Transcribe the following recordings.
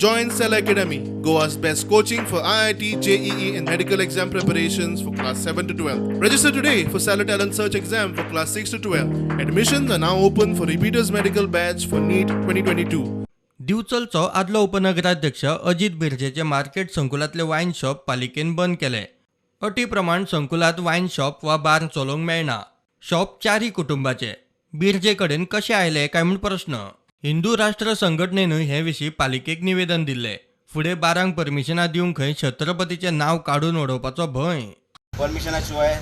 Join Cell Academy, Goa's best coaching for IIT, JEE, and medical exam preparations for class 7 to 12. Register today for Stellar Talent Search exam for class 6 to 12. Admissions are now open for repeaters medical batch for NEET 2022. दिवचलचो आदलो उपनगराध्यक्ष अजित बिर्जेचे market संकुलांतले वायन shop पालिकेन बंद केले. अटी प्रमाण संकुलांत वायन shop वा bar चलोवंक मेळना. शॉप चारी कुटुंबाचे. बिर्जे कडेन कशें आयले काय म्हूण प्रस्न. हिंदू राष्ट्र संघटनेनूय हे विशीं पालिकेक निवेदन दिल्लें. फुडें बारांक परमिशनां दिवंक खंय छत्रपतीचें नांव काडून उडोवपाचो भंय. परमिशना शिवाय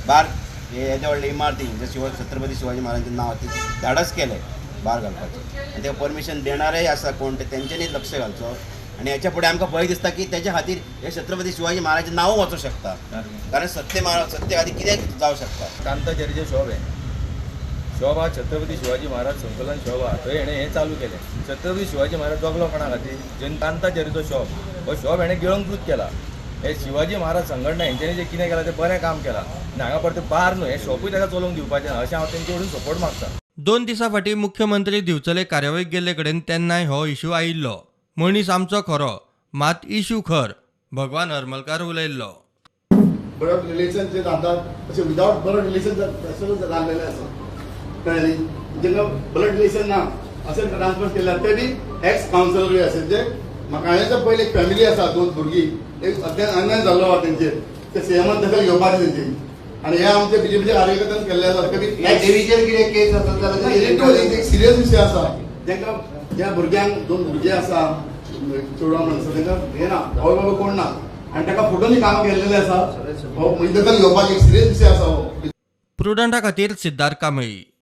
बार हे येदे व्हडले इमारती जे छत्रपती शिवाजी महाराजांचें नांव ते धाडस केलें बार घालपाचें आनी तेका परमिशन देणारेय आसा कोण ते तेंच्यांनी लक्ष घालचो. आनी हेच्या फुडें आमकां भंय दिसता की तेच्या खातीर हे छत्रपती शिवाजी महाराजांचें नांव वचूंक शकता, कारण सत्य महाराज सत्य खातीर कितें जावं शकता. कांताचारीचें शॉप हें शॉप आहा, छत्रपती शिवाजी महाराज संकुलन शॉप आहा, थंय हेणें हें चालू केलें. छत्रपती शिवाजी महाराज जगलो कोणा खातीर? जन कांताचारीचो शॉप, हो शॉप हेणें गिळंकृत केला. हे शिवाजी महाराज संघटना हेंच्यांनी जें कितें केलां तें बरें काम केलां आनी हांगा परतें बार न्हू, हें शॉपूय ताका चलोवंक दिवपाचें ना अशें हांव तेंचे कडून सपोर्ट मागता. 2 दिसां फाटीं मुख्यमंत्री दिवचले कार्यावळीक गेल्ले कडेन तेन्नाय हो इशू आयिल्लो. मनीस आमचो खरो, मात इशू खर, भगवान हरमलकार उलयल्लो. ब्लड रिलेशन जे जातात अशें विदावट ब्लड रिलेशन जाल्लेलें आसा, कळ्ळें न्ही? जेन्ना ब्लड रिलेशन ना अशें ट्रान्सफर केल्यार ते बी एक्स कावन्सिलरूय आसा, जे म्हाका हांवें पयलीं एक फॅमिली आसा, 2 भुरगीं, एक अत्यंत अन्याय जाल्लो आहा तेंचेर, ते सीएमान दखल घेवपाची तेंची. आनी हे आमचे बीजेपीचे कार्यकर्त्यान केल्ले आसा, ते बी देवीचेर कितें केस आसा जाल्यार एक सिरियस विशय आसा. तांकां ज्या भुरग्यांक 2 भुरगीं आसा चेडवां म्हण आसा, तांकां हें ना, आवय बाबा कोण ना आनी ताका फोटोनी काम केल्लेलें आसा, हो दखल घेवपाची एक सिरियस विशय आसा हो. प्रुडंटा खातीर सिद्धार्थ कांबळी.